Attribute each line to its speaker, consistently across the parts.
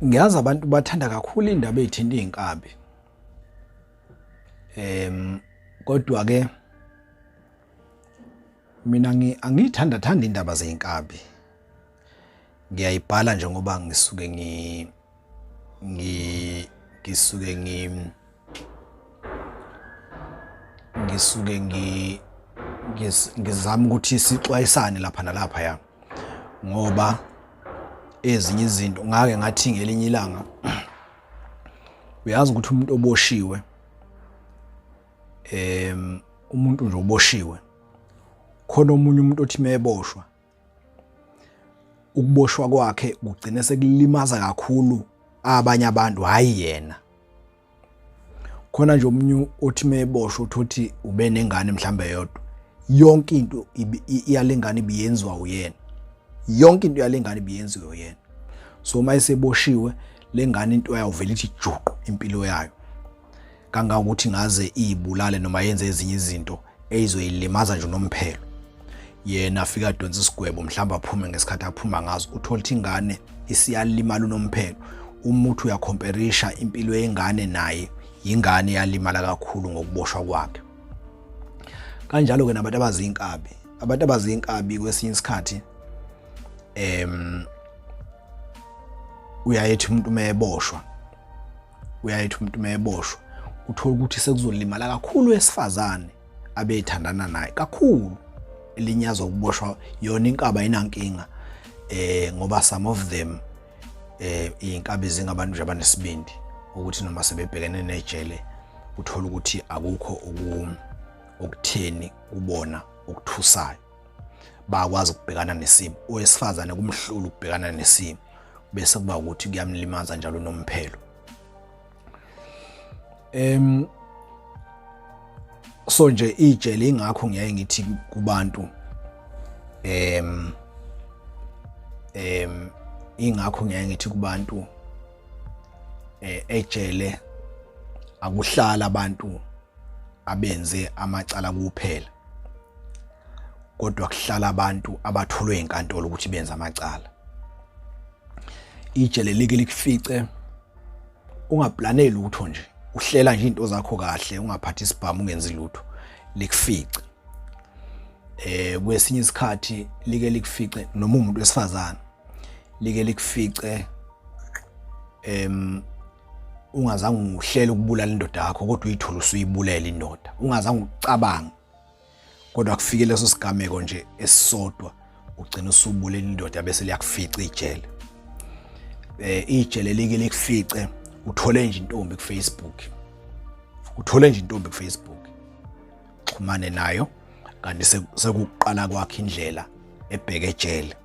Speaker 1: Ngiyazi abantu bathanda kakhulu indaba ezithinta izinkabi. Kodwa ke mina angiyithanda thanda indaba zezinkabi. Ngiyayibhala nje ngoba ngisuke ngi ngi ngisuke ngi ngisuke ngi ngizama ukuthi sixwayisane lapha nalapha ya ngoba ezinye izinto ngake ngathi ngelinye ilanga uyazi ukuthi umuntu oboshiwe umuntu nje oboshiwe khona omunye umuntu othi meboshwa ukuboshwa kwakhe kugcine sekulimaza kakhulu abanye abantu hayi yena. Khona nje omunye othi meboshwa uthothi ube nengane mhlambe yodwa, yonke into iyalengane ibiyenziwa uyena, yonke into yalengane ibiyenziwe uyena. So uma eseboshiwe lengane into yayo vele ithi juqu impilo yayo, kangangokuthi ngaze iyibulale noma yenze ezinye izinto eyizoyilimaza nje unomphelo. Yena afika adonsa isigwebo mhlawumbe aphume ngesikhathi aphuma ngazo, uthola ukuthi ingane isiyalimala unomphelo. Umuthi uyakhomperisha impilo yengane naye, yingane yalimala kakhulu ngokuboshwa kwakhe. Kanjalo-ke nabantu abazinkabi, abantu abazinkabi kwesinye isikhathi uyayethi umuntu uma eboshwa, uyayethi umuntu uma eboshwa uthola ukuthi sekuzolimala kakhulu wesifazane abethandana naye kakhulu, elinyazwa ukuboshwa. Yona inkaba ayinankinga ngoba some of them iy'nkabi zingabantu nje abanesibindi ukuthi noma sebebhekene nejele uthola ukuthi akukho okutheni kubona okuthusayo, bakwazi ukubhekana nesimo. Owesifazane kumhlula ukubhekana nesimo bese kuba ukuthi kuyamlimaza njalo nomphelo. So nje ijele, ingakho ngiyaye ngithi kubantu em em ingakho ngiyaye ngithi kubantu ejele akuhlala abantu abenze amacala kuphela, kodwa kuhlala abantu abatholwe inkantolo ukuthi benze amacala. Ijele like likufice ungaplaneli lutho nje, uhlela nje into zakho kahle, ungaphathi isibhamu, ungenzi lutho, likufice. Kwesinye isikhathi like likufice noma umuntu wesifazane, like likufice ungazange uhlele ukubulala indoda yakho, kodwa uyithola usuyibulele indoda ungazange ucabange, kodwa kufike leso sigameko nje esisodwa ugcina usubulela indoda bese liyakufica ijele. Ijele like likufice uthole nje intombi ku Facebook, uthole nje intombi ku Facebook, xhumane nayo, kanti sekuqala kwakhe indlela ebheke ejele.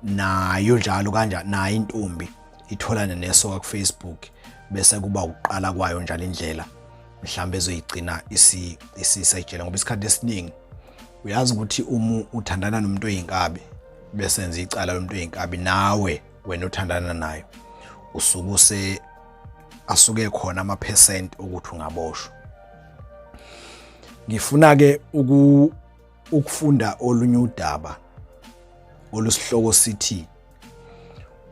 Speaker 1: Nayo njalo kanje nayo intombi itholane nesoka ku Facebook bese kuba ukuqala kwayo njalo indlela mhlawumbe ezoyigcina isisejele. Ngoba isikhathi esiningi uyazi ukuthi uma uthandana nomuntu oyinkabi bese enza icala lomuntu oyinkabi, nawe wena othandana nayo usuke asuke khona ama-percent ukuthi ungaboshwa. Ngifuna ke ukufunda olunye udaba olusihloko sithi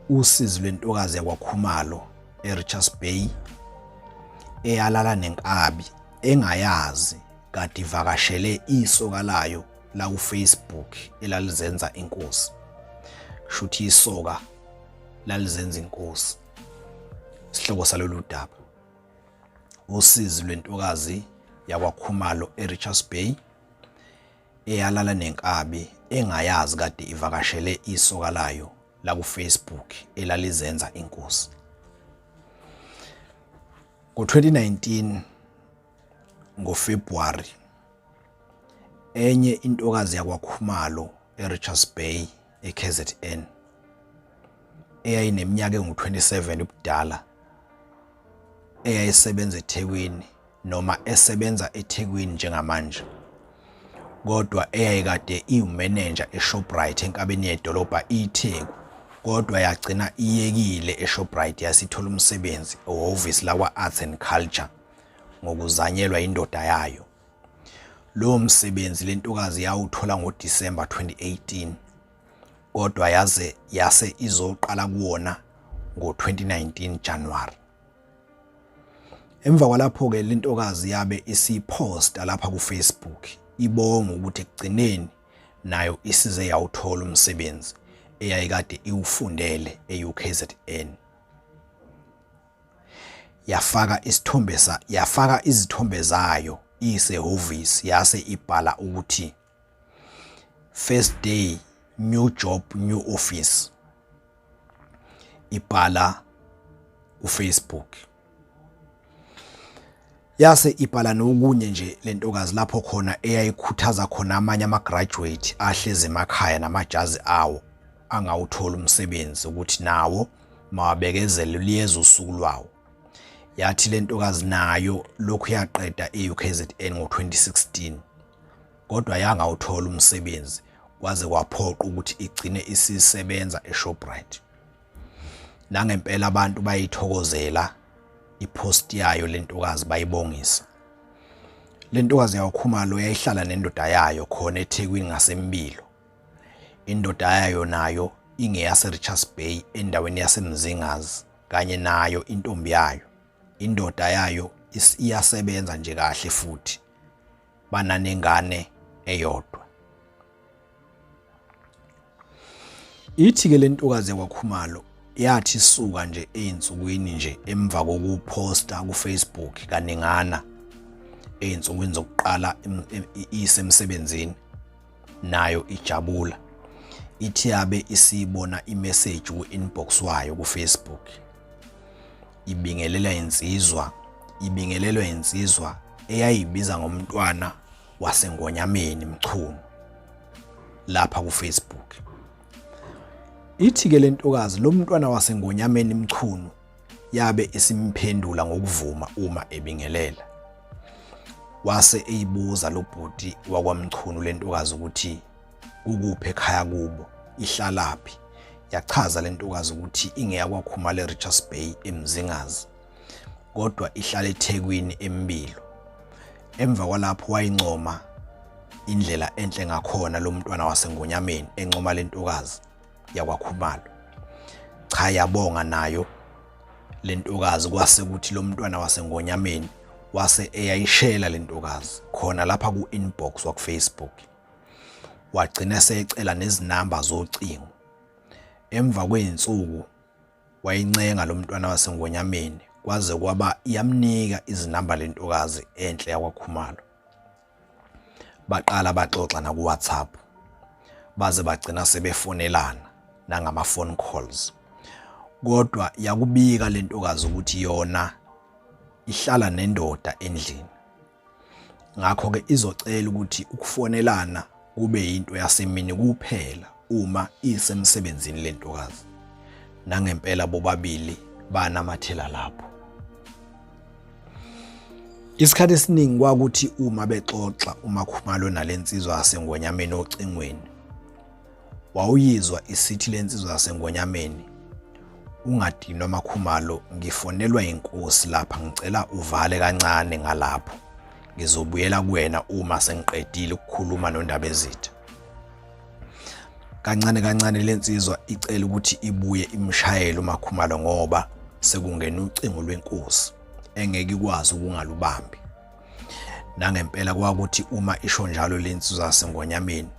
Speaker 1: usizi lwentokazi yakwaKhumalo eRichards Bay eyalala nenkabi engayazi kade ivakashele isoka layo la ku Facebook elalizenza inkosi. Kushuthi isoka lalizenza inkosi. Isihloko salolu daba, usizi lwentokazi yakwaKhumalo eRichards Bay eyalala nenkabi engayazi kade ivakashele isoka layo la ku Facebook elalizenza inkosi. Ngo-2019 ngoFebruary, enye intokazi yakwaKhumalo eRichards Bay eKZN eyayineminyaka engu-27 ubudala eyayisebenza eThekwini noma esebenza eThekwini njengamanje, kodwa eyayikade iwumenenja eShoprite enkabeni yedolobha iTheku, kodwa yagcina iyekile eShoprite yasithola umsebenzi ehhovisi lakwa-Arts and Culture ngokuzanyelwa indoda yayo. Lowo msebenzi lentokazi yawuthola ngoDisemba 2018. Kodwa yaze yase izoqala kuwona ngo-2019 January. Emva kwalapho-ke lentokazi yabe isiphosta lapha ku-Facebook ibonga ukuthi ekugcineni nayo isize yawuthola umsebenzi eyayikade iwufundele e-UKZN. Yafaka isithombe sa yafaka izithombe zayo isehhovisi yase ibhala ukuthi first day new job new office ibhala kuFacebook. Yase ibhala nokunye nje lentokazi lapho khona eyayikhuthaza khona amanye ama-graduate ahlezi emakhaya namajazi awo angawuthola umsebenzi ukuthi nawo mawabekezele liyeza usuku lwawo. Yathi lentokazi nayo lokhu yaqeda e-UKZN ngo-2016 kodwa yangawuthola umsebenzi kwaze kwaphoqa ukuthi igcine isisebenza eShoprite. Nangempela abantu bayithokozela ipost yayo lentokazi bayibongisa. Lentokazi yakwaKhumalo yayihlala nendoda yayo khona eThekwini ngaseMbilo. Indoda yayo nayo ingeyase Richards Bay endaweni yaseMzingazi kanye nayo intombi yayo. Indoda yayo iyasebenza nje kahle futhi bananengane eyodwa. Ithi-ke le ntokazi yakwaKhumalo yathi isuka nje ey'nsukwini nje emva kokuphosta ku-Facebook kaningana ey'nsukwini zokuqala isemsebenzini nayo ijabula ithi yabe isibona imessage ku-inbox wayo ku-Facebook ibingelela insizwa ibingelelwa insizwa eyayibiza ngomntwana waseNgonyameni Mchunu lapha kuFacebook. Ithi-ke le ntokazi lo mntwana waseNgonyameni Mchunu yabe isimphendula ngokuvuma uma ebingelela. Wase eyibuza lo bhuti wakwaMchunu le ntokazi ukuthi kukuphi ekhaya kubo, ihlalaphi. Yachaza le ntokazi ukuthi ingeyakwaKhumalo eRichards Bay eMzingazi. Kodwa ihlala eThekwini eMbilo. Emva kwalapho wayincoma indlela enhle ngakhona lo mntwana waseNgonyameni encoma lentokazi yakwaKhumalo. Cha yabonga nayo lentokazi kwase kuthi lo mntwana waseNgonyameni wase eyayishela lentokazi khona lapha ku-inbox waku-Facebook. Wagcina esecela nezinamba zocingo. Emva kwey'nsuku Wayincenga lo mntwana waseNgonyameni kwaze kwaba iyamnika izinamba lentokazi enhle yakwaKhumalo. Baqala baxoxa naku-WhatsApp baze bagcina sebefonelana nangama-phone calls. Kodwa yakubika lentokazi ukuthi yona ihlala nendoda endlini. Ngakho-ke izocela ukuthi ukufonelana kube yinto yasemini kuphela uma isemsebenzini le ntokazi. Nangempela bobabili banamathela lapho. Isikhathi esiningi kwakuthi uma bexoxa uMakhumalo nale nsizwa yaseNgonyameni ocingweni Wawuyizwa isithi lensizwa yaseNgonyameni, ungadinwa Makhumalo ngifonelwa inkosi lapha ngicela uvale kancane ngalapho ngizobuyela kuwena uma sengiqedile ukukhuluma noNdabezitha. Kancane kancane lensizwa icela ukuthi ibuye imshayele uMakhumalo ngoba sekungena ucingo lwenkosi engeke ikwazi ukungalubambi. Nangempela kwakuthi uma isho njalo le nsizwa yaseNgonyameni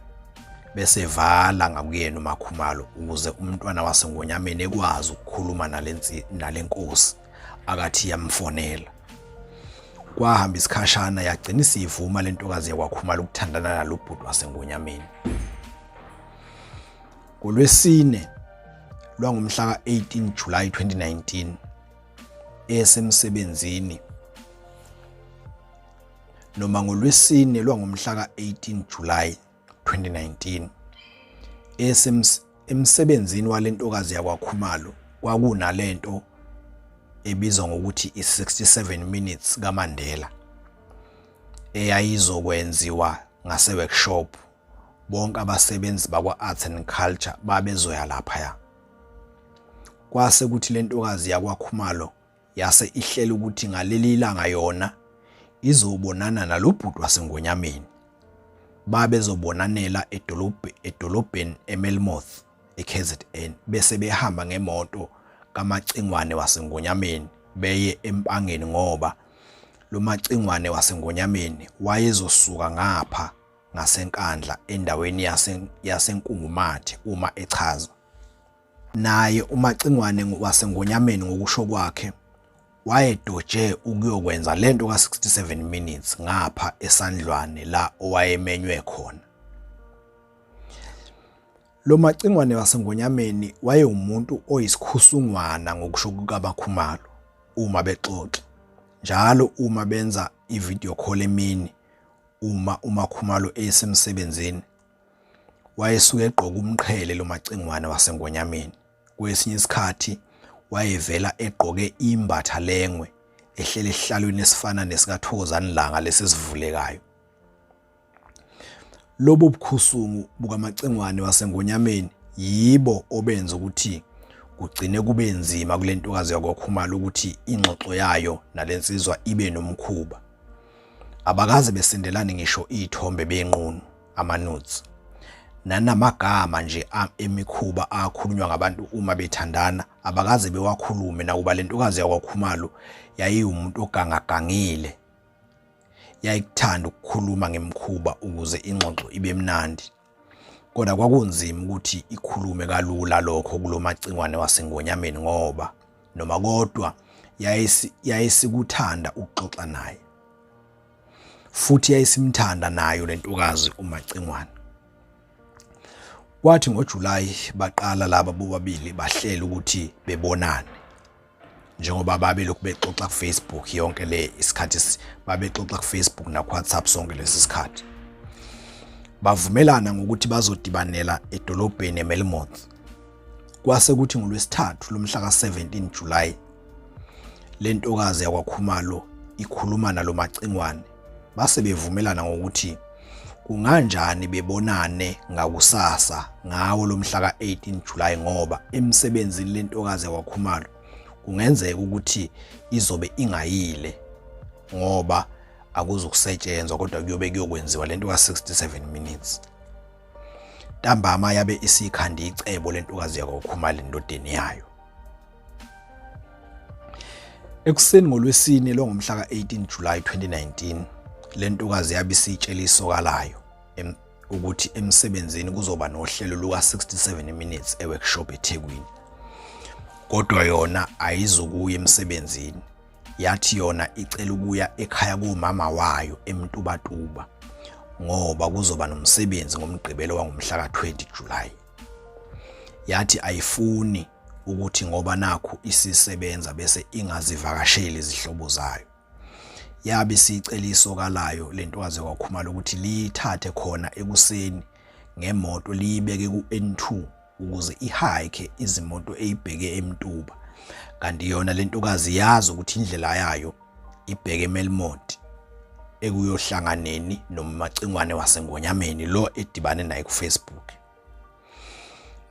Speaker 1: bese vala ngakuyena uMakhumalo ukuze umntwana waseNgonyameni ekwazi ukukhuluma nale nkosi akathi yamfonela. Kwahamba isikhashana yagcina isivuma le ntokazi yakwaKhumalo ukuthandana nalo bhuti waseNgonyameni. NgoLwesine lwangomhla ka-18 July 2019 esemsebenzini noma ngoLwesine lwangomhla ka-18 July 2019 emsebenzini walentokazi yakwaKhumalo kwakunalento ebizwa ngokuthi i-67 minutes kaMandela eyayizokwenziwa ngase-workshop. Bonke abasebenzi bakwa-Arts and Culture babezoya laphaya. Kwase kuthi lentokazi yakwaKhumalo yase ihlela ukuthi ngaleli langa yona izobonana nalobhuti waseNgonyameni. Babezobonanela edolobheni eMelmoth eKZN bese behamba ngemoto kaMacingwane waseNgonyameni beye eMpangeni ngoba lo Macingwane waseNgonyameni wayezosuka ngapha ngaseNkandla endaweni yaseNkungumathe uma echaza. Naye uMacingwane waseNgonyameni ngokusho kwakhe wayedoje ukuyokwenza lento ka-67 minutes ngapha eSandlwane la owayemenywe khona. Lo Macingwane waseNgonyameni wayewumuntu oyisikhusungwana ngokusho kukaBakhumalo uma bexoxa. Njalo uma benza i-video call emini uma uMakhumalo esemsebenzini wayesuke egqoka umqhele lo Macingwane waseNgonyameni. Kwesinye isikhathi wayevela egqoke imbatha lengwe ehlele esihlalweni esifana nesikaThokozani Langa lesi esivulekayo. Lobu bukhusungu bukaMacingwane waseNgonyameni yibo obenza ukuthi kugcine kube nzima kule ntokazi yakwaKhumalo ukuthi ingxoxo yayo nale nsizwa ibe nomkhuba. Abakaze besendelane ngisho iy'thombe benqunu, ama-nudes. Nanamagama nje emikhuba akhulunywa ngabantu uma bethandana abakaze bewakhulume nakuba le ntokazi yakwaKhumalo yayiwumuntu ogangagangile. Yayikuthanda ukukhuluma ngemikhuba ukuze ingxoxo ibe mnandi. Kodwa kwakunzima ukuthi ikhulume kalula lokho kulo Macingwane waseNgonyameni ngoba noma kodwa yayisikuthanda ukuxoxa naye. Futhi yayisimthanda nayo lentokazi uMacingwane. Kwathi ngoJulayi baqala laba bobabili bahlela ukuthi bebonane. Njengoba babelokhu bexoxa ku-Facebook yonke le isikhathi babexoxa ku-Facebook naku-WhatsApp sonke lesi sikhathi. Bavumelana ngokuthi bazodibanela edolobheni eMelmoth. Kwase kuthi ngoLwesithathu lomhla ka-17 July le ntokazi yakwaKhumalo ikhuluma nalo Macingwane base bevumelana ngokuthi kunganjani bebonane ngakusasa ngawo lomhla ka-18 July ngoba emsebenzini lentokazi yakwaKhumalo kungenzeka ukuthi izobe ingayile ngoba akuzukusetshenzwa kodwa kuyobe kuyokwenziwa lento ka-67 minutes. Ntambama yabe isikhanda icebo lentokazi yakwaKhumalo endodeni yayo. Ekuseni ngoLwesine lwangomhla ka-18 July 2019, le ntokazi yabe isitshela isoka layo ukuthi emsebenzini kuzoba nohlelo luka-67 minutes e-workshop eThekwini. Kodwa yona ayizukuya emsebenzini. Yathi yona icela ukuya ekhaya komama wayo eMtubatuba ngoba kuzoba nomsebenzi ngoMgqibelo wangomhla ka-20 July. Yathi ayifuni ukuthi ngoba nakhu isisebenza bese ingazivakasheli izihlobo zayo. Yabe isicela isoka layo lentokazi yakwaKhumalo ukuthi liyithathe khona ekuseni ngemoto liyibeke ku-N2 ukuze ihayikhe izimoto eyibheke eMtuba. Kanti yona lentokazi yazi ukuthi indlela yayo ibheke eMelmont ekuyohlanganeni noMacingwane waseNgonyameni lo edibane naye kuFacebook.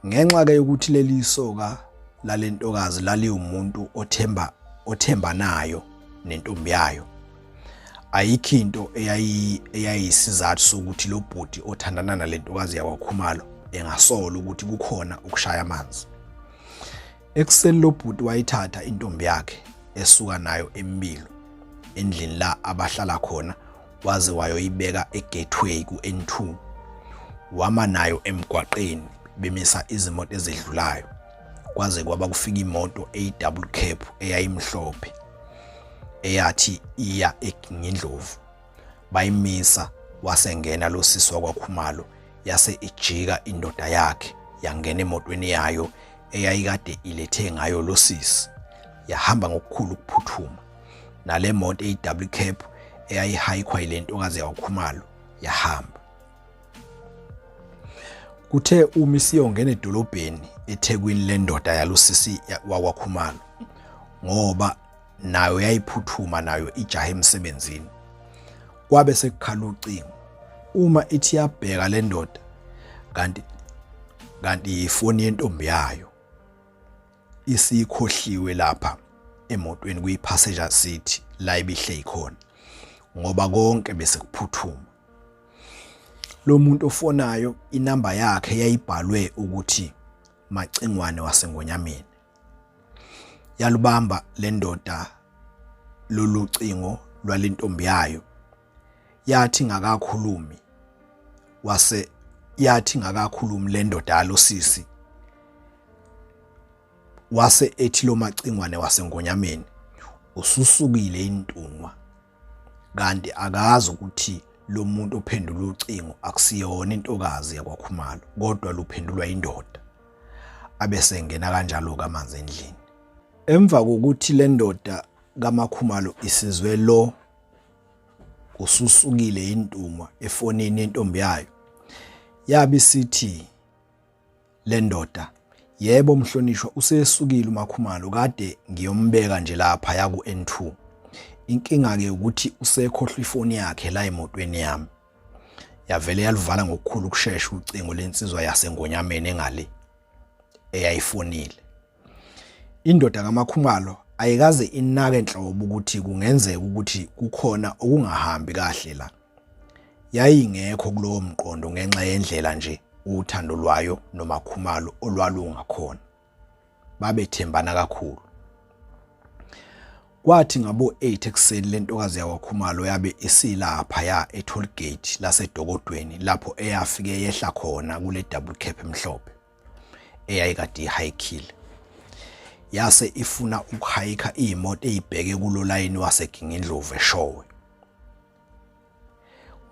Speaker 1: Ngenxa ke yokuthi leli soka lalentokazi laliwumuntu othemba othembanayo nentombi yayo ayikho into eyayisizathu sokuthi lo bhuti othandana nalentokazi yakwaKhumalo engasola ukuthi kukhona ukushaya amanzi. Ekuseni lo bhuti wayithatha intombi yakhe esuka nayo eMbilo endlini la abahlala khona waze wayoyibeka eGateway ku-N2 wama nayo emgwaqeni bemisa izimoto ezedlulayo kwaze kwaba kufika imoto eyi-double cab eyayimhlophe eyathi iya eGingindlovu bayimisa wasengena lo sisi wakwaKhumalo yase ijika indoda yakhe yangena emotweni yayo eyayikade ilethe ngayo lo sisi yahamba ngokukhulu ukuphuthuma nale moto eyi-double cab eyayihayikhwa yile ntokazi yakwaKhumalo yahamba. Kuthe uma isiyongena edolobheni eThekwini le ndoda yalosisi wakwaKhumalo ngoba nayo yayiphuthuma nayo ijahe emsebenzini kwabe sekukhala ucingo uma ithi yabheka le ndoda kanti kanti yifoni yentombi yayo isikhohliwe lapha emotweni kuyi-passenger seat la ibihleli khona ngoba konke bese kuphuthuma. Lo muntu ofonayo inamba yakhe yayibhalwe ukuthi Macingwane waseNgonyameni. Yalubamba le ndoda lolu cingo lwalentombi yayo. Yathi ngakakhulumi wase yathi ngakakhulumi le ndoda yalosisi wase ethi lo Macingwane waseNgonyameni ususukile intungwa kanti akazi ukuthi lo muntu ophendula ucingo akusiyona intokazi yakwaKhumalo kodwa luphendulwa indoda. Abese engena kanjalo-ke amanzi endlini. Emva kokuthi le ndoda kaMakhumalo isizwe lo ususukile intungwa efonini yentombi yayo, yabe isithi Le ndoda, Yebo mhlonishwa usesukile uMakhumalo kade ngiyombeka nje laphaya ku-N2. Inkinga-ke ukuthi usekhohlwa ifoni yakhe la emotweni yami. Yavele yaluvala ngokukhulu ukushesha ucingo lensizwa yaseNgonyameni engale eyayifonile. Indoda kaMakhumalo ayikaze inake nhlobo ukuthi kungenzeka ukuthi kukhona okungahambi kahle la. Yayingekho kulowo mqondo ngenxa yendlela nje uthando lwayo noMakhumalo olwalungakhona. Babethembana kakhulu. Kwathi ngabo-8 ekuseni le ntokazi yakwaKhumalo yabe isilaphaya e-toll gate laseDokodweni lapho eyafike yehla khona kule double cab emhlophe. Eyayikade ihayikhile yase ifuna ukuhayikha imoto eyibheke kulo layini waseGingindlovu eShowe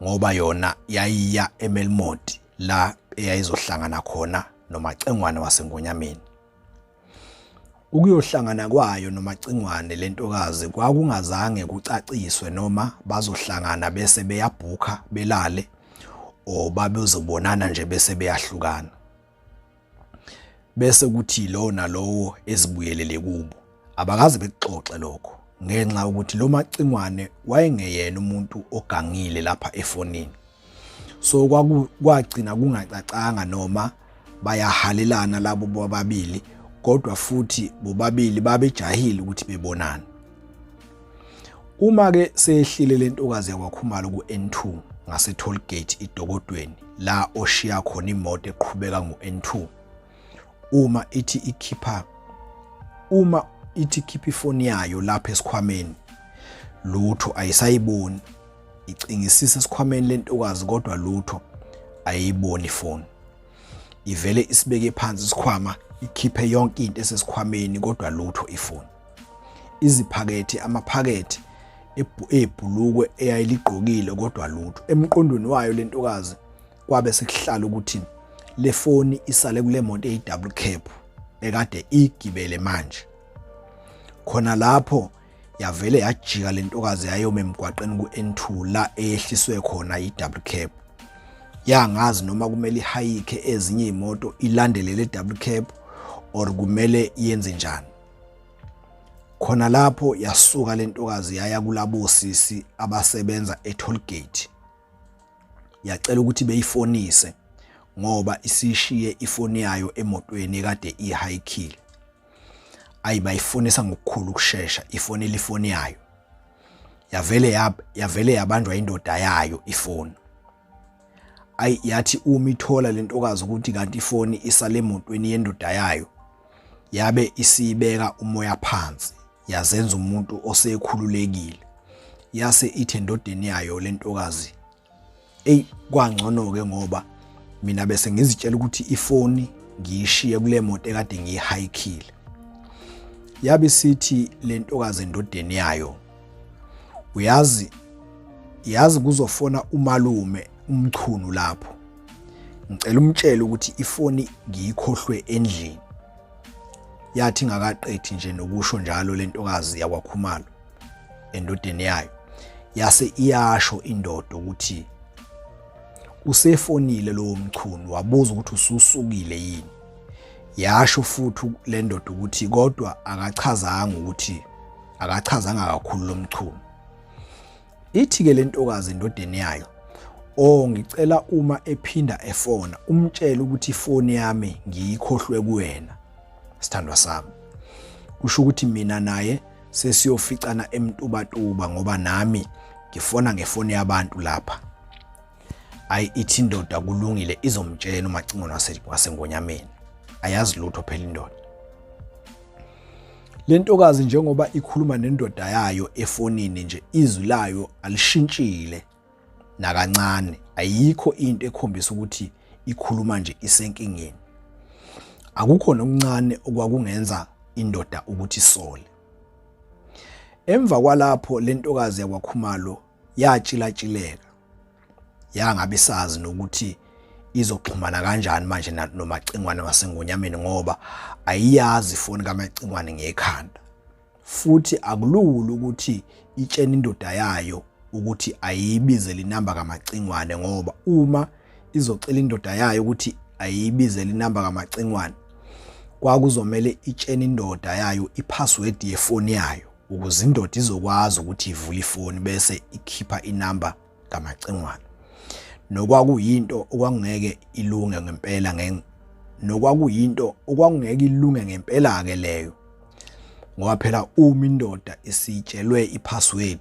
Speaker 1: ngoba yona yayiya eMelmoti la eyayizohlangana khona noMacengwane waseNgonyameni. Ukuyohlangana kwayo noMacingwane lentokazi kwakungazange kucaciswe noma bazohlangana bese beyabhukha belale or babezobonana nje bese beyahlukana. Bese kuthi lowo nalowo ezibuyelele kubo. Abakaze bekuxoxe lokho ngenxa yokuthi lo Macingwane wayengeyena umuntu ogangile lapha efonini. So kwagcina kungacacanga noma bayahalelana labo bobabili kodwa futhi bobabili babejahile ukuthi bebonane. Uma ke seyehlile lentokazi yakwaKhumalo ku-N2 ngase toll gate iDokodweni la oshiya khona imoto eqhubeka ngo-N2 uma ithi ikhipha uma ithi khipha ifoni yayo lapha esikhwameni lutho ayisayiboni. Icingisisa esikhwameni lentokazi kodwa lutho ayiboni ifoni. Ivele isibeke phansi isikhwama ikhiphe yonke into esesikhwameni kodwa lutho ifoni. Iziphakethe amaphakethe ebhulukwe eyayiligqokile kodwa lutho. Emqondweni wayo lentokazi kwabe sekuhlala ukuthi le foni isale kule moto eyi-double cab ekade igibele manje. Khona lapho yavele yajika le ntokazi yayoma emgwaqeni ku-N2 la eyehliswe khona i-double cab. Yangazi noma kumele ihayikhe ezinye iy'moto ilandele le double cab or kumele yenze njani. Khona lapho yasuka le ntokazi yaya kulabo sisi abasebenza e-toll gate. Yacela ukuthi beyifonise ngoba isishiye ifoni yayo emotweni ekade ihayikhile. Ayi bayifonisa ngokukhulu ukushesha ifonela ifoni yayo. Yavele yab yavele yabanjwa indoda yayo ifoni. Ayi yathi uma ithola lentokazi ukuthi kanti ifoni isale emotweni yendoda yayo yabe isibeka umoya phansi yazenza umuntu osekhululekile. Yase ithi endodeni yayo lentokazi Ey kwangcono ke ngoba mina bese ngizitshela ukuthi ifoni ngiyishiye kule moto ekade ngiyihayikhile. Yabe isithi le ntokazi endodeni yayo, uyazi yazi kuzofona umalume uMchunu lapho. Ngicela umtshele ukuthi ifoni ngiyikhohlwe endlini. Yathi ingakaqedi nje nokusho njalo le ntokazi yakwaKhumalo endodeni yayo yase iyasho indoda ukuthi usefonile lowo Mchunu wabuza ukuthi ususukile yini. Yasho futhi le ndoda ukuthi kodwa akachazanga ukuthi akachazanga kakhulu lo Mchunu. Ithi-ke le ntokazi endodeni yayo, Oh ngicela uma ephinda efona umtshele ukuthi ifoni yami ngiyikhohlwe kuwena sithandwa sami. Kusho ukuthi mina naye sesiyoficana eMtubatuba ngoba nami ngifona ngefoni yabantu lapha. Ayi ithi indoda kulungile izomtshela uMacingwane waseNgonyameni. Ayazi lutho phela indoda. Le ntokazi njengoba ikhuluma nendoda yayo efonini nje izwi layo alishintshile nakancane, ayikho into ekhombisa ukuthi ikhuluma nje isenkingeni. Akukho nokuncane okwakungenza indoda ukuthi isole. Emva kwalapho le ntokazi yakwaKhumalo yatshilatshileka yangabe isazi nokuthi izoxhumana kanjani manje noMacingwane waseNgonyameni ngoba ayiyazi ifoni kaMacingwane ngekhanda futhi akulula ukuthi itshene indoda yayo ukuthi ayibizele inamba kaMacingwane ngoba uma izocela indoda yayo ukuthi ayibizele inamba kaMacingwane kwakuzomele itshene indoda yayo ipassword yefoni yayo ukuze indoda izokwazi ukuthi ivule ifoni bese ikhipha inamba kaMacingwane nokwakuyinto okwakungeke ilunge ngempela nokwakuyinto okwakungeke ilunge ngempela-ke leyo ngoba phela uma indoda isitshelwe ipassword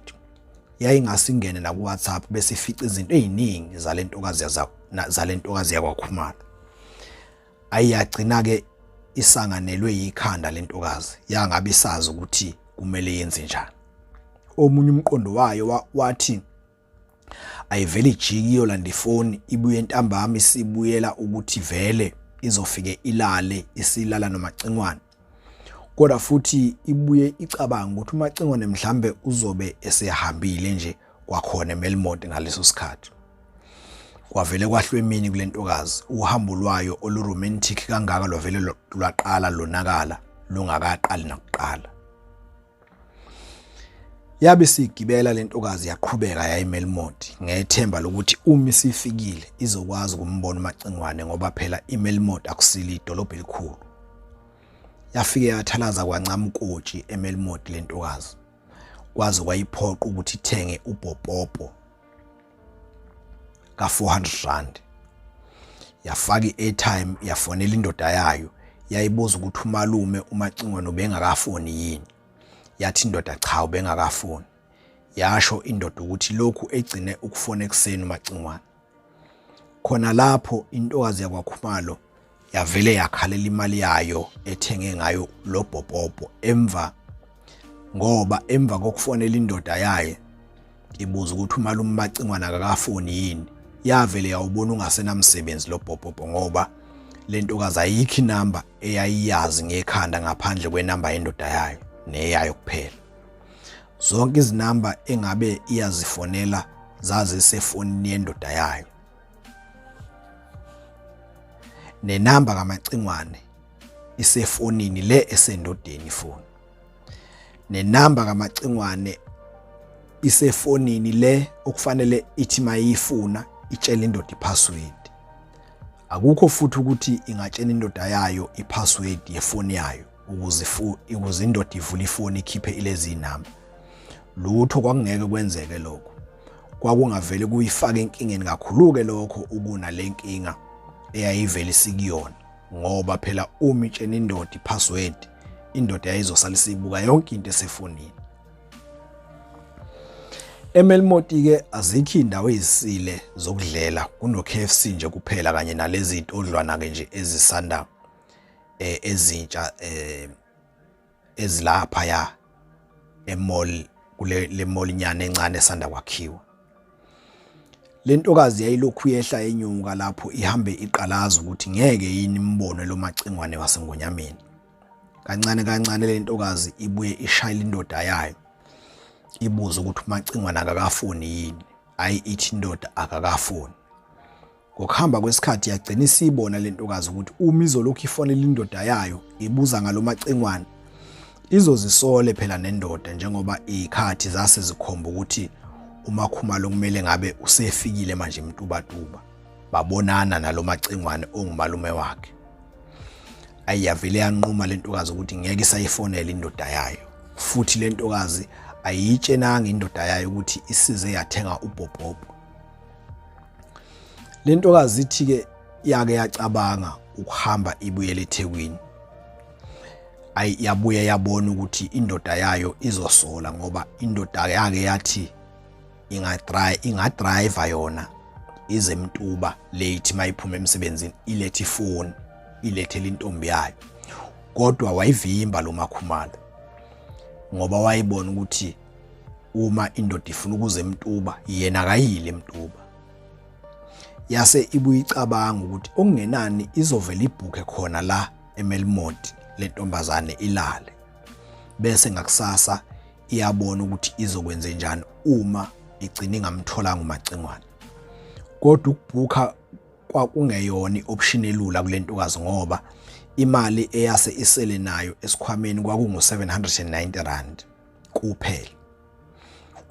Speaker 1: yayingasingene naku-WhatsApp bese ifica izinto eziningi zalentokazi zalentokazi yakwaKhumalo. Ayiyagcina-ke isanganelwe yikhanda lentokazi yangabe isazi ukuthi kumele yenze njani. Omunye umqondo wayo wathi ayivele ijiki iyolanda ifoni ibuye ntambama isibuyela ukuthi vele izofike ilale isilala noMacingwane. Kodwa futhi ibuye icabanga ukuthi uMacingwane mhlambe uzobe esehambile nje kwakhona eMelmont ngaleso sikhathi. Kwavele kwahlwa emini kule ntokazi, uhambo lwayo oluromantic kangaka lwavele lwaqala lonakala lungakaqali nakuqala. Yabe isigibela le ntokazi yaqhubeka yaya eMelmont ngethemba lokuthi uma isifikile izokwazi ukumbona uMacingwane ngoba phela iMelmont akusilo idolobha elikhulu. Yafike yathalaza kwancama ukotshi eMelmont le ntokazi. Kwaze kwayiphoqa ukuthi ithenge ubhopopo ka-400 rand. Yafaka i-airtime yafonela indoda yayo yayibuza ukuthi umalume uMacingwane ubengakafoni yini. Yathi indoda cha ubengakafoni. Yasho indoda ukuthi lokhu egcine ukufona ekuseni uMacingwane. Khona lapho intokazi yakwaKhumalo yavele yakhalela imali yayo ethenge ngayo lo bhopopo emva ngoba emva kokufonela indoda yaye ibuza ukuthi umalume uMacingwane akakafoni yini yavele yawubona ungasenamsebenzi lo bhopopo ngoba le ntokazi ayikho inamba eyayiyazi ngekhanda ngaphandle kwenamba yendoda yayo neyayo kuphela. Zonke izinamba engabe iyazifonela zazisefonini yendoda yayo. Nenamba kaMacingwane isefonini le esendodeni ifoni. Nenamba kaMacingwane isefonini le okufanele ithi mayifuna itshele indoda ipassword. Akukho futhi ukuthi ingatshela indoda yayo ipassword yefoni yayo ukuze ukuze indoda ivule ifoni ikhiphe ilezi inamba. Lutho kwakungeke kwenzeke lokho. Kwakungavele kuyifake enkingeni kakhulu-ke lokho ukuna le nkinga eyayivele isikuyona ngoba phela uma itshena indoda ipassword indoda yayizosala isibuka yonke into esefonini. EMelmoti-ke azikho iy'ndawo ey'sile zokudlela kuno-KFC nje kuphela kanye nalezi ntodlwana-ke nje ezisanda eh, ezintsha eh, ezilapha ya emall kule le mall nyana encane esanda kwakhiwa. Le ntokazi yayilokhu yehla enyuka lapho ihambe iqalaza ukuthi ngeke yini imbone lo Macingwane waseNgonyameni. Kancane kancane le ntokazi ibuye ishayela indoda yayo ibuze ukuthi uMacingwane akakafoni yini. Ayi ithi indoda akakafoni. Ngokuhamba kwesikhathi yagcina isibona le ntokazi ukuthi uma izolokhu ifonela indoda yayo ibuza ngalo Macingwane izozisole phela nendoda njengoba izikhathi zase zikhomba ukuthi uMakhumalo kumele ngabe usefikile manje eMtubatuba babonana nalo Macingwane ongumalume wakhe. Ayiyavele yanquma le ntokazi ukuthi ngeke isayifonela indoda yayo futhi le ntokazi ayiyitshenanga indoda yayo ukuthi isize yathenga ubhobhobho. Le ntokazi ithi-ke yake yacabanga ukuhamba ibuyele eThekwini. Ayi yabuye yabona ukuthi indoda yayo izosola ngoba indoda yake yathi ingadrive yona ize eMtuba late mayiphuma emsebenzini ilethe ifoni ilethele intombi yayo. Kodwa wayivimba lo Makhumalo ngoba wayebona ukuthi uma indoda ifuna ukuza eMtuba yena akayile eMtuba. Yase ibuye icabanga ukuthi okungenani izovela ibhukhe khona la eMelmoti lentombazane ilale, bese ngakusasa iyabona ukuthi izokwenze njani uma igcina ingamtholanga uMacingwane. Kodwa ukubhukha kwakungeyona i-option elula kule ntokazi ngoba imali eyase isele nayo esikhwameni kwakungu-790 rand kuphela.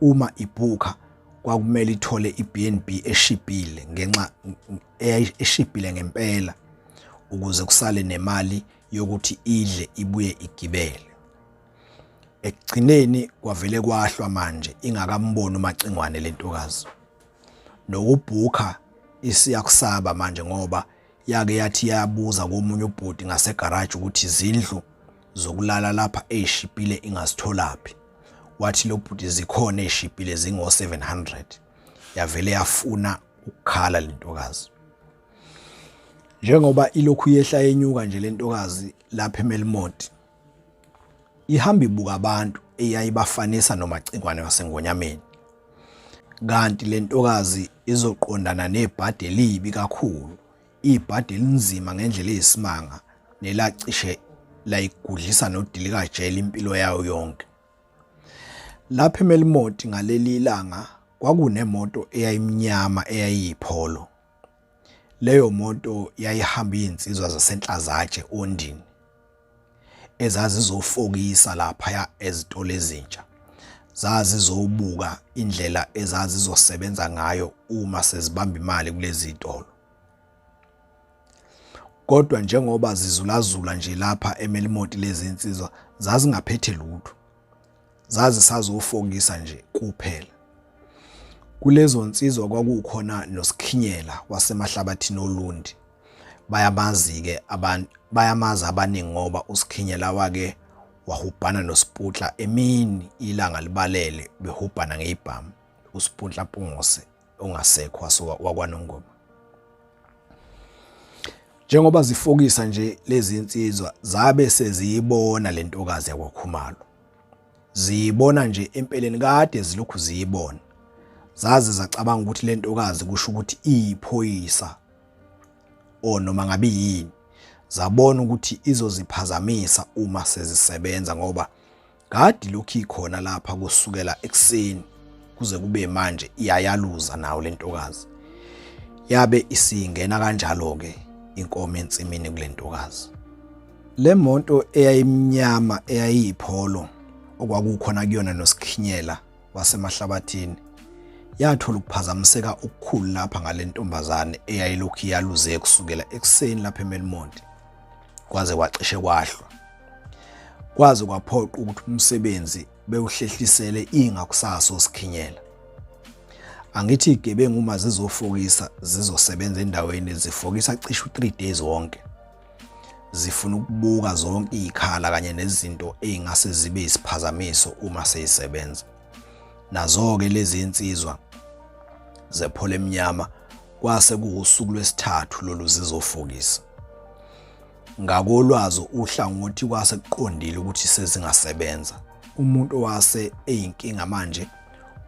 Speaker 1: Uma ibhukha kwakumele ithole i-B&B eshibhile ngenxa eshibhile ngempela ukuze kusale nemali yokuthi idle ibuye igibele. Ekugcineni kwavele kwahlwa manje ingakamboni uMacingwane lentokazi. Nokubhukha isiyakusaba manje ngoba yake yathi yabuza komunye ubhuti ngasegaraji ukuthi izindlu zokulala lapha eyishibhile ingazitholaphi. Wathi lo bhuti zikhona eyishibhile zingo-700. Yavele yafuna ukukhala lentokazi. Njengoba ilokhu yehla yenyuka nje lentokazi lapha eMelmoti ihamba ibuka abantu eyayibafanisa noMacingwane waseNgonyameni. Kanti le ntokazi izoqondana nebhadi elibi kakhulu, ibhadi elinzima ngendlela eyisimanga nelacishe layigudlisa nodilikajele impilo yayo yonke. Lapha eMelmoti ngaleli langa kwakunemoto eyayimnyama eyayiyipholo. Leyo moto yayihamba izinsizwa zaseNhlazatshe oNdini ezazizofokisa laphaya ezitolo ezintsha. Zazizobuka indlela ezazizosebenza ngayo uma sezibamba imali kulezi zitolo. Kodwa njengoba zizulazula nje lapha eMelmoti lezi nsizwa zazingaphethe lutho. Zazisazofokisa nje kuphela. Kulezo nsizwa kwakukhona noSikhinyela waseMahlabathini oLundi. Bayamazi-ke abantu, bayamazi abaningi ngoba uSikhinyela wake wahubhana noSiputla emini ilanga libalele behubhana ngeyibhamu. uSiputla Mpungose ongasekho wakwaNongoma. Njengoba zifokisa nje lezi nsizwa zabe seziyibona le ntokazi yakwaKhumalo. Ziyibona nje empeleni kade zilokhu ziyibona. Zaze zacabanga ukuthi le ntokazi kusho ukuthi iyiphoyisa o noma ngabe yini. Zabona ukuthi izoziphazamisa uma sezisebenza ngoba Kade lokhu ikhona lapha kusukela ekuseni kuze kube manje iyayaluza nawo lentokazi. Yabe isingena kanjalo-ke inkomo ensimini kule ntokazi. Le moto eyayimnyama eyayiyipholo okwakukhona kuyona noSikhinyela waseMahlabathini yathola ukuphazamiseka okukhulu lapha ngale ntombazane eyayilokhu iyaluze kusukela ekuseni lapha eMelmont kwaze kwacishe kwahlwa. Kwaze kwaphoqa ukuthi umsebenzi bewuhlehlisele ingakusasa osikhinyela. Angithi igebengu uma zizofokisa zizosebenza endaweni zifokisa cishe u-3 days wonke. Zifuna ukubuka zonke izikhala kanye nezinto ezingase zibe isiphazamiso uma seyisebenza. Nazo-ke lezi insizwa zephole emnyama kwase kuwusuku lwesithathu lolu zizofokisa. Ngakolwazo uhlangothi kwase kuqondile ukuthi sezingasebenza. Umuntu owase eyinkinga manje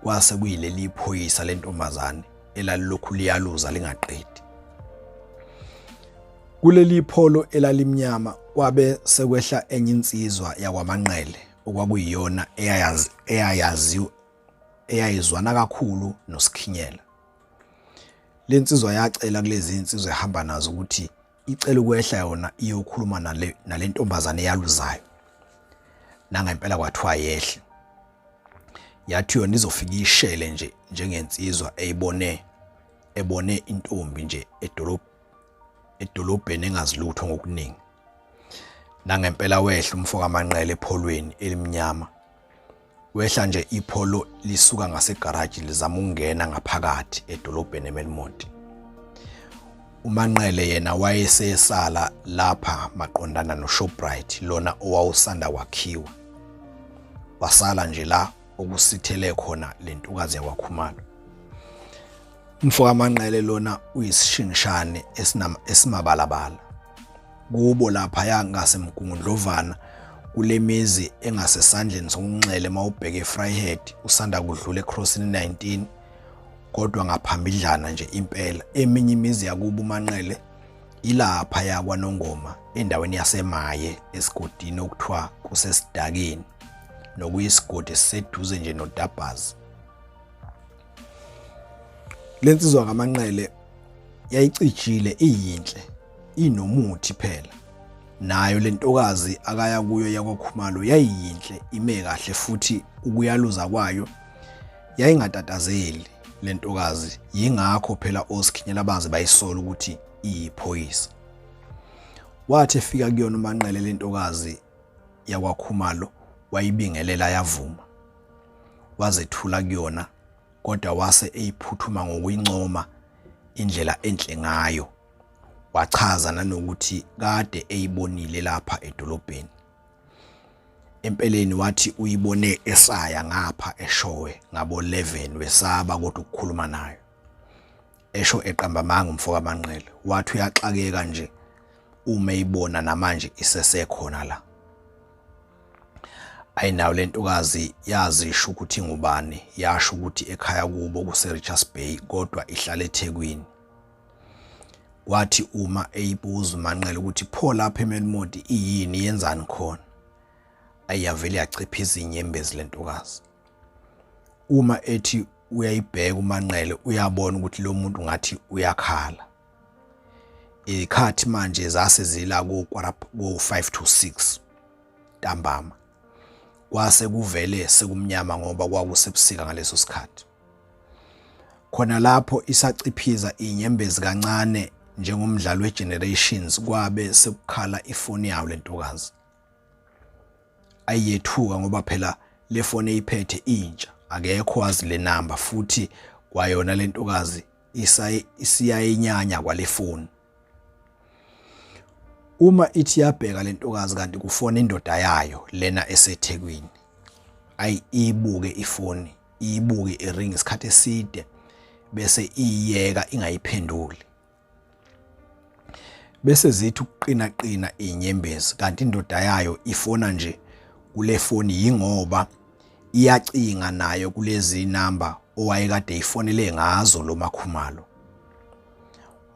Speaker 1: kwase kuyileli phoyisa lentombazane elalilokhu liyaluza lingaqedi. Kuleli pholo elalimnyama kwabe sekwehla enye insizwa yakwaManqele okwakuyiyona eyayazi eyayaziwa eyayizwana kakhulu noSikhinyela. Le nsizwa yacela kulezi insizwa ehamba nazo ukuthi icela ukwehla yona iyokhuluma nale nalentombazane eyaluzayo. Nangempela kwathiwa yehle. Yathi yona izofika ishele nje njengensizwa eyibone ebone intombi nje edolobheni engazilutho ngokuningi. Nangempela wehla umfo kaManqele epholweni elimnyama. Wehla nje ipholo lisuka ngasegaraji lizama ukungena ngaphakathi edolobheni eMelmont. UManqele yena wayesesala lapha maqondana noShoprite lona owawusanda kwakhiwa. Wasala nje la okusithele khona lentokazi yakwaKhumalo. Umfo kaManqele lona uyisishingishane esimabalabala. Kubo laphaya ngaseMgungundlovana kule mizi engasesandleni sokunxele uma ubheke eVryheid usanda kudlula eCrossini 19 kodwa ngaphambidlana nje impela. Eminye imizi yakubo uManqele ilapha yakwaNongoma endaweni yaseMaye esigodini okuthiwa kuseSidakeni nokuyisigodi esiseduze nje noDabhazi. Le nsizwa kaManqele yayicijile iyinhle inomuthi phela. Nayo le ntokazi akaya kuyo yakwaKhumalo yayiyinhle ime kahle futhi ukuyaluza kwayo yayingatatazeli le ntokazi yingakho phela osikhinyelabazi bayisola ukuthi iyiphoyisa. Wathi efika kuyona uManqele le ntokazi yakwaKhumalo wayibingelela yavuma. Wazethula kuyona kodwa wase eyiphuthuma ngokuyincoma indlela enhle ngayo. Wachaza nanokuthi kade eyibonile lapha edolobheni. Empeleni wathi uyibone esaya ngapha eShowe ngabo 11 wesaba kodwa ukukhuluma nayo. Esho eqamba amanga umfo kaManqele wathi uyaxakeka nje uma eyibona namanje isesekhona la. Ayinayo le ntokazi yazisho ukuthi ngubani yasho ukuthi ekhaya kubo kuse-Richards Bay kodwa ihlala eThekwini. Kwathi uma eyibuza uManqele ukuthi pho lapha eMelmoth iyini yenzani khona, ayavele yachiphiza inyembezi le ntokazi. Uma ethi uyayibheka uManqele uyabona ukuthi lo muntu ngathi uyakhala. Izikhathi manje zase zila ko-5 to 6 ntambama. Kwase kuvele sekumnyama ngoba kwakusebusika ngaleso sikhathi. Khona lapho isaciphiza inyembezi kancane njengomdlalo weGenerations kwabe sekukhala ifoni yayo lentokazi. Ayethuka ngoba phela le foni eyiphethe intsha akekho wazi le namba futhi kwayona lentokazi isiyayinyanya kwale foni. Uma ithi yabheka lentokazi kanti kufona indoda yayo lena eseThekwini. Ayi ibuke ifoni iyibuke iring isikhathi eside bese iyeka ingayiphenduli. Bese zithi ukuqina qina inyembezi kanti indoda yayo ifona nje kule foni yingoba iyacinga nayo kulezi namba owayekade ifonele ngazo lo Makhumalo.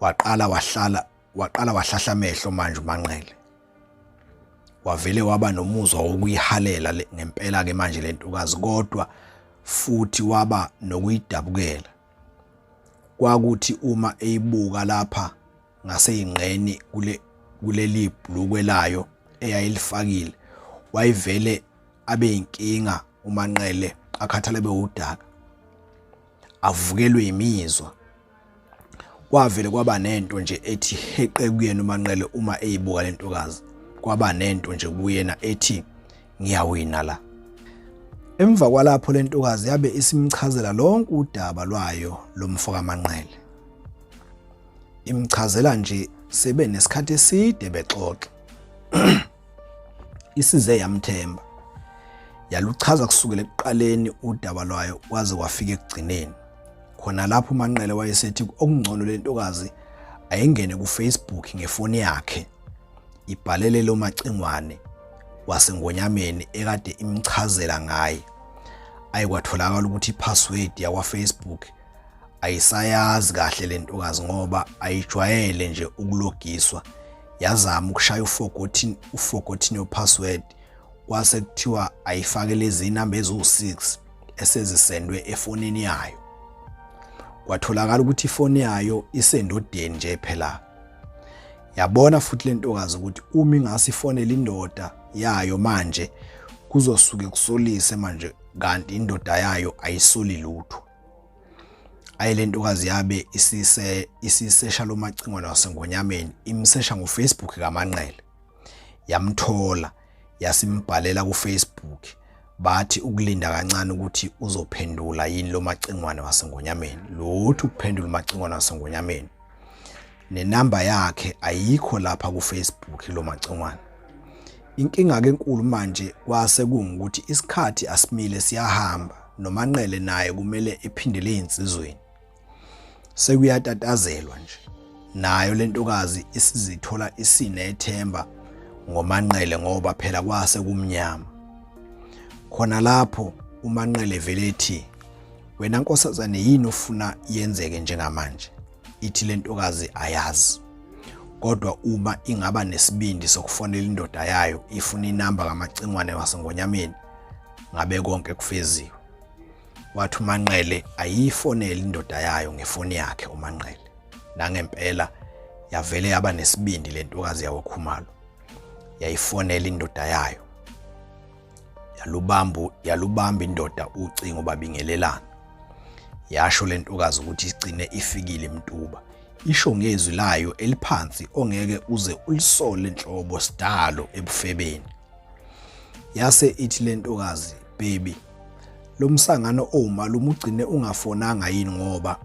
Speaker 1: Waqala wahlala waqala wahlahla amehlo manje uManqele. Wavele waba nomuzwa wokuyihalela ngempela ke manje lentokazi kodwa futhi waba nokuyidabukela. Kwakuthi uma eyibuka lapha ngaseyingqeni kule kuleli bhlukwe layo eyayilifakile wayivele abe yinkinga uManqele akhathale bewudaka avukelwe imizwa kwavele kwaba nento nje ethi heqe kuyena uManqele uma eyibuka lentokazi kwaba nento nje kuyena ethi ngiyawina la. Emva kwalapho lentokazi yabe isimchazela lonke udaba lwayo lomfo kaManqele. Imchazela nje sebe nesikhathi eside bexoxa. Isize yamthemba. Yaluchaza kusukela ekuqaleni udaba lwayo kwaze kwafika ekugcineni. Khona lapho uManqele wayesethi okungcono lentokazi ayingene kuFacebook ngefoni yakhe. Ibhalele lo macingwane waseNgonyameni ekade imchazela ngaye. Ayikwatholakala ukuthi ipassword yakwa-Facebook ayisayazi kahle le ntokazi ngoba ayijwayele nje ukulogiswa. Yazama ukushaya u-forgotten u-forgotten your password kwase kuthiwa ayifake lezi namba eziwu-6 esezisendwe efonini yayo. Kwatholakala ukuthi ifoni yayo isendodeni nje phela. Yabona futhi lentokazi ukuthi uma ingase ifonele indoda yayo manje kuzosuke kusolise manje kanti indoda yayo ayisoli lutho. Ayi lentokazi yabe isise isisesha lomacingwane waseNgonyameni imsesha ngoFacebook kaManqele. Yamthola yasimbhalela kuFacebook bathi ukulinda kancane ukuthi uzophendula yini lo macingwane waseNgonyameni. Lutho ukuphendula umacingwane waseNgonyameni. Nenamba yakhe ayikho lapha kuFacebook lo macingwane. Inkinga ke enkulu manje kwase kungukuthi isikhathi asimile siyahamba noManqele naye kumele ephindele ezinsizweni. Sekuyatatazelwa nje. Nayo lentokazi isizithola isinethemba ngoManqele ngoba phela kwase kumnyama. Khona lapho uManqele vele ethi wena nkosazane yini ofuna yenzeke njengamanje? Ithi lentokazi ayazi. Kodwa uma ingaba nesibindi sokufonela indoda yayo ifuna inamba kaMacingwane waseNgonyameni ngabe konke kufeziwe. Wathi uManqele ayifonele indoda yayo ngefoni yakhe uManqele. Nangempela yavele yaba nesibindi lentokazi yakoKhumalo. Yayifonela indoda yayo. Yalubambu yalubamba indoda ucingo babingelelana. Yasho lentokazi ukuthi igcine ifikile eMtuba. Isho ngezwi layo eliphansi ongeke uze ulisole nhlobo sidalo ebufebeni. Yase ithi lentokazi baby lo msangano owumalume ugcine ungafonanga yini ngoba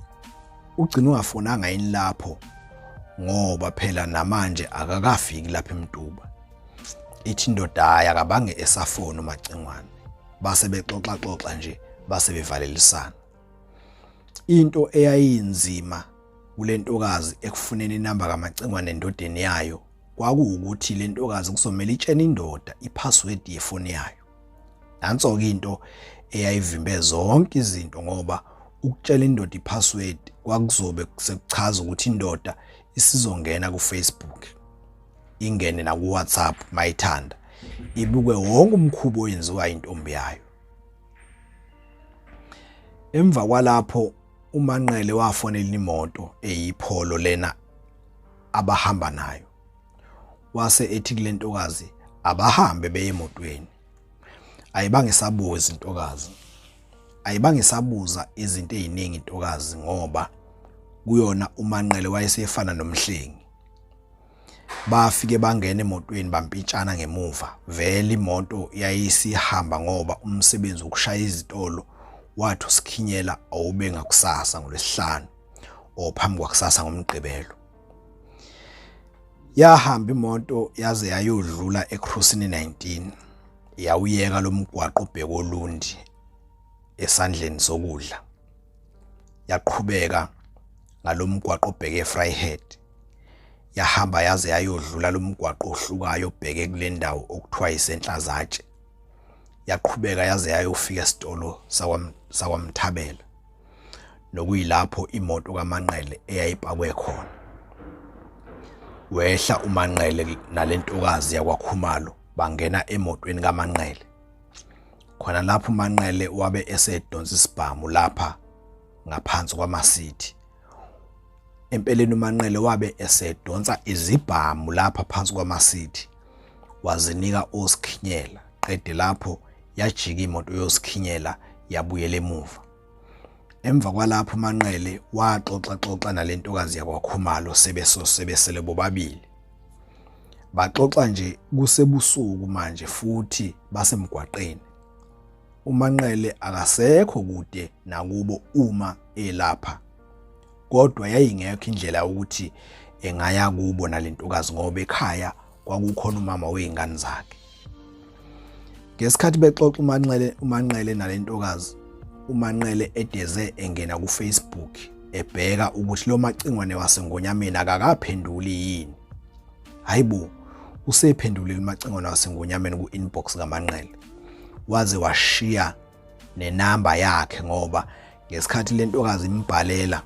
Speaker 1: ugcine ungafonanga yini lapho ngoba phela namanje akakafiki lapha eMtuba. Ithi indoda hhayi akabange esafona uMacingwane. Base bexoxa xoxa nje base bevalelisana. Into eyayinzima kule ntokazi ekufuneni inamba kaMacingwane endodeni yayo kwakuwukuthi le ntokazi kuzomele itshene indoda i-password yefoni yayo. Nanso-ke into eyayivimbe zonke izinto ngoba ukutshela indoda i-password kwakuzobe sekuchaza ukuthi indoda isizongena ku-Facebook ingene naku-WhatsApp mayithanda ibuke wonke umkhuba oyenziwa intombi yayo. Emva kwalapho uManqele wafonela imoto eyipholo lena abahamba nayo wase ethi kule ntokazi abahambe beye emotweni. Ayibange isabuza intokazi, ayibange isabuza izinto eziningi intokazi ngoba kuyona uManqele wayesefana nomhlengi. Bafike bangena emotweni bampintshana ngemuva. Vele imoto yayisihamba ngoba umsebenzi wokushaya izitolo wathi usikhinyela awube ngakusasa ngoLwesihlanu or phambi kwakusasa ngoMgqibelo. Yahamba imoto yaze yayodlula eCrossini 19 yawuyeka lo mgwaqo obheke oLundi esandleni sokudla. Yaqhubeka ngalo mgwaqo obheke eVryheid. Yahamba yaze yayodlula lo mgwaqo ohlukayo obheke kule ndawo okuthiwa yiseNhlazatshe. Yaqhubeka yaze yayofika esitolo sakwaMthabela nokuyilapho imoto kaManqele eyayipakwe khona. Wehla uManqele nalentokazi yakwaKhumalo bangena emotweni kaManqele. Khona lapho uManqele wabe esedonsa isibhamu lapha ngaphansi kwamasithi. Empeleni uManqele wabe esedonsa izibhamu lapha phansi kwamasithi wazinika osikhinyela qede lapho yajika imoto yosikhinyela yabuyela emuva. Emva kwalapho uManqele waxoxa xoxa nalentokazi yakwaKhumalo sebeso sebesele bobabili. Baxoxa nje kusebusuku manje futhi basemgwaqeni. UManqele akasekho kude nakubo uma elapha. Kodwa yayingekho indlela ukuthi engaya kubo nalentokazi ngoba ekhaya kwakukhona umama wezingane zakhe. Ngesikhathi bexoxa uManqele uManqele nalentokazi uManqele edeze engena kuFacebook ebheka ukuthi lo macingwane waseNgonyameni akakaphenduli yini. Hayibo usephendulile uMacingwane waseNgonyameni ku-inbox kaManqele. Waze washiya nenamba yakhe ngoba ngesikhathi lentokazi imbhalela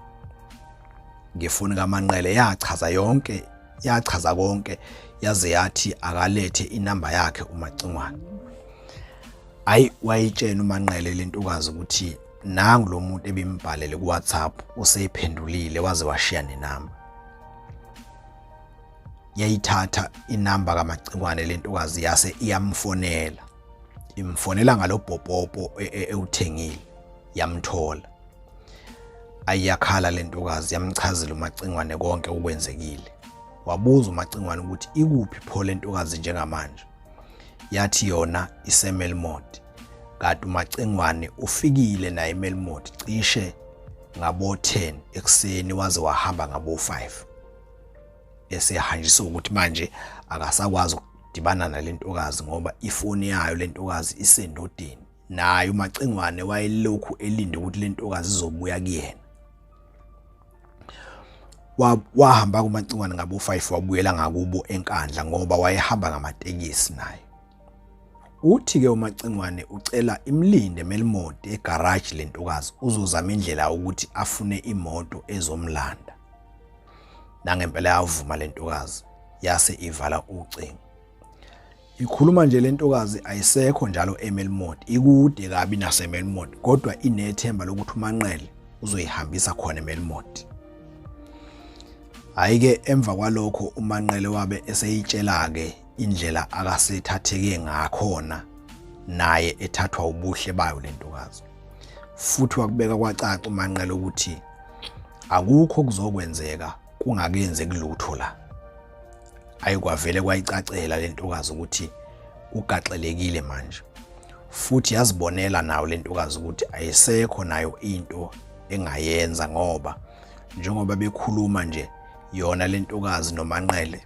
Speaker 1: ngefoni kaManqele yachaza yonke yachaza konke yaze yathi akalethe inamba yakhe uMacingwane. Ayi wayitshena uManqele lentokazi ukuthi nangu lo muntu ebimbhalele ku-WhatsApp useyiphendulile waze washiya nenamba. Yayithatha inamba kaMacingwane lentokazi yase iyamfonela. Imfonela ngalobhopopo e, e, ewuthengile yamthola. Ayiyakhala lentokazi yamchazela uMacingwane konke okwenzekile. Wabuza uMacingwane ukuthi ikuphi pho lentokazi njengamanje. Yathi yona iseMelmoth. Kanti uMacingwane ufikile naye eMelmoth cishe ngabo 10 ekuseni waze wahamba ngabo 5. Esehanjiswa ukuthi manje akasakwazi ukudibana nalentokazi ngoba ifoni yayo lentokazi isendodeni. Naye uMacingwane wayelokhu elinde ukuthi lentokazi izobuya kuyena. Wahamba kuMacingwane ngabo-5 wabuyela ngakubo eNkandla ngoba wayehamba ngamatekisi naye. Uthi-ke uMacingwane ucela imlinde Melmoth egaraji lentokazi uzozama indlela ukuthi afune imoto ezomlanda. Nangempela yavuma lentokazi yase ivala ucingo. Ikhuluma nje lentokazi ayisekho njalo eMelmoth, ikude kabi naseMelmoth kodwa inethemba lokuthi uManqele uzoyihambisa khona eMelmoth. Hhayi-ke emva kwalokho uManqele wabe eseyitshela-ke indlela akasethatheke ngakhona naye ethathwa ubuhle bayo lentokazi. Futhi wakubeka kwacaca uManqele ukuthi akukho okuzokwenzeka kungakenzeki lutho la. Ayi kwavele kwayicacela lentokazi ukuthi kugaxelekile manje. Futhi yazibonela nayo lentokazi ukuthi ayisekho nayo into engayenza ngoba njengoba bekhuluma nje yona lentokazi noManqele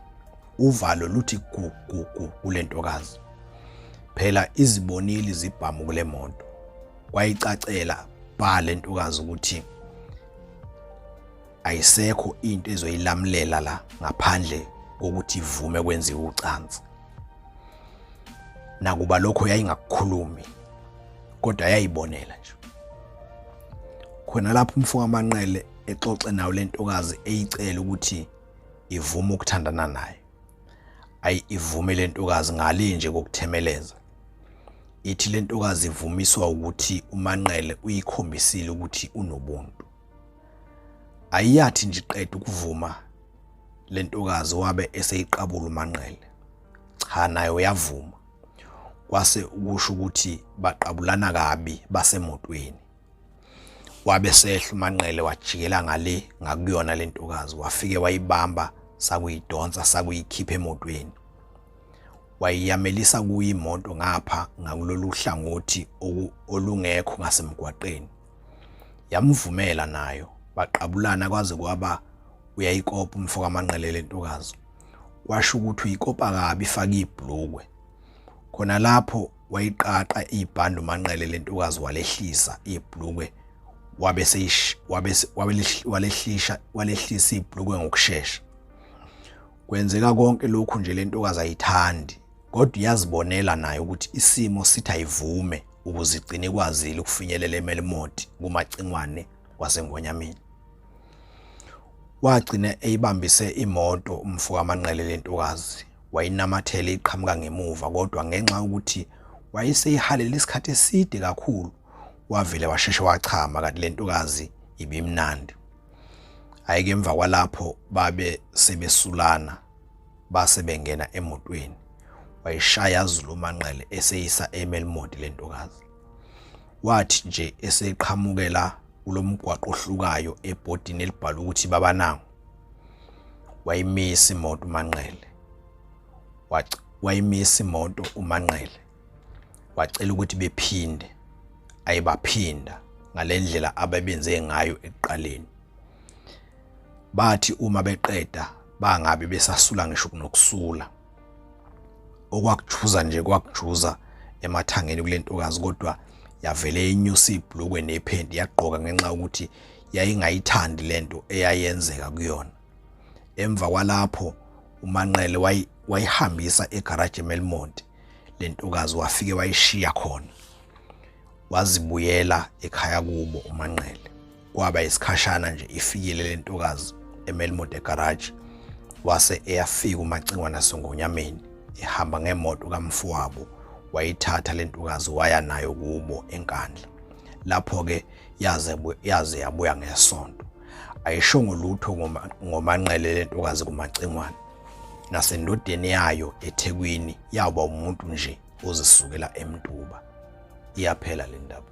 Speaker 1: uvalo luthi gu gu gu kulentokazi. Phela izibonile izibhamu kule moto. Kwayicacela bha lentokazi ukuthi ayisekho into ezoyilamulela la ngaphandle kokuthi ivume kwenziwe ucansi. Nakuba lokho yayingakukhulumi kodwa yayibonela nje. Khona lapho umfo kaManqele exoxe nayo lentokazi eyicela ukuthi ivume ukuthandana naye. Ayi ivume lentokazi ngale nje kokuthemeleza. Ithi lentokazi ivumiswa ukuthi uManqele uyikhombisile ukuthi unobuntu. Ayiyathi nje iqeda ukuvuma lentokazi wabe eseyiqabula uManqele. Cha nayo yavuma. Kwase ukusho ukuthi baqabulana kabi basemotweni. Wabe sehla uManqele wajikela ngale ngakuyona lentokazi wafike wayibamba sakuyidonsa sakuyikhipha emotweni. Wayiyamelisa kuyo imoto ngapha ngakulolu hlangothi olungekho ngasemgwaqeni. Yamvumela nayo baqabulana kwaze kwaba uyayikopa umfo kaManqele lentokazi. Kwasho ukuthi uyikopa kabi ifake ibhlukwe. Khona lapho wayiqaqa ibhande uManqele lentokazi walehlisa ibhlukwe wabe wabe walehlisha walehlisa ibhlukwe ngokushesha. Kwenzeka konke lokhu nje lentokazi ayithandi kodwa iyazibonela nayo ukuthi isimo sithi ayivume ukuze igcine ikwazile ukufinyelela eMelmoth kuMacingwane waseNgonyameni. Wagcina eyibambise imoto umfo kaManqele lentokazi wayinamathela iqhamuka ngemuva kodwa ngenxa yokuthi wayeseyihalele isikhathi eside kakhulu wavele washeshe wachama kanti lentokazi ibimnandi. Hhayi-ke emva kwalapho babe sebesulana base bengena emotweni wayishaya yazula uManqele eseyisa eMelmoth lentokazi. Wathi nje eseqhamukela kulomgwaqo ohlukayo ebhodini elibhalwe ukuthi Babanango wayimisa imoto uManqele wayimisa imoto uManqele wacela ukuthi bephinde ayibaphinda ngalendlela ababenze ngayo ekuqaleni. Bathi uma beqeda bangabe besasula ngisho nokusula. Okwakujuza nje kwakujuza emathangeni kule ntokazi kodwa yavele inyusa ibhlukwe nephenti yagqoka ngenxa yokuthi yayingayithandi lento eyayenzeka kuyona. Emva kwalapho uManqele wayihambisa egaraji eMelmont lentokazi wafike wayishiya khona. Wazibuyela ekhaya kubo uManqele. Kwaba isikhashana nje ifikile lentokazi eMelmont egarage wase eyafika uMacingwane nasengonyameni ehamba ngemoto kamfowabo wayithatha lentokazi waya nayo kubo eNkandla. Lapho-ke yaze yaze yabuya ngesonto. Ayishongo lutho ngoManqele lentokazi kuMacingwane. Nasendodeni yayo eThekwini yaba umuntu nje ozisukela eMtuba. Iyaphela le ndaba.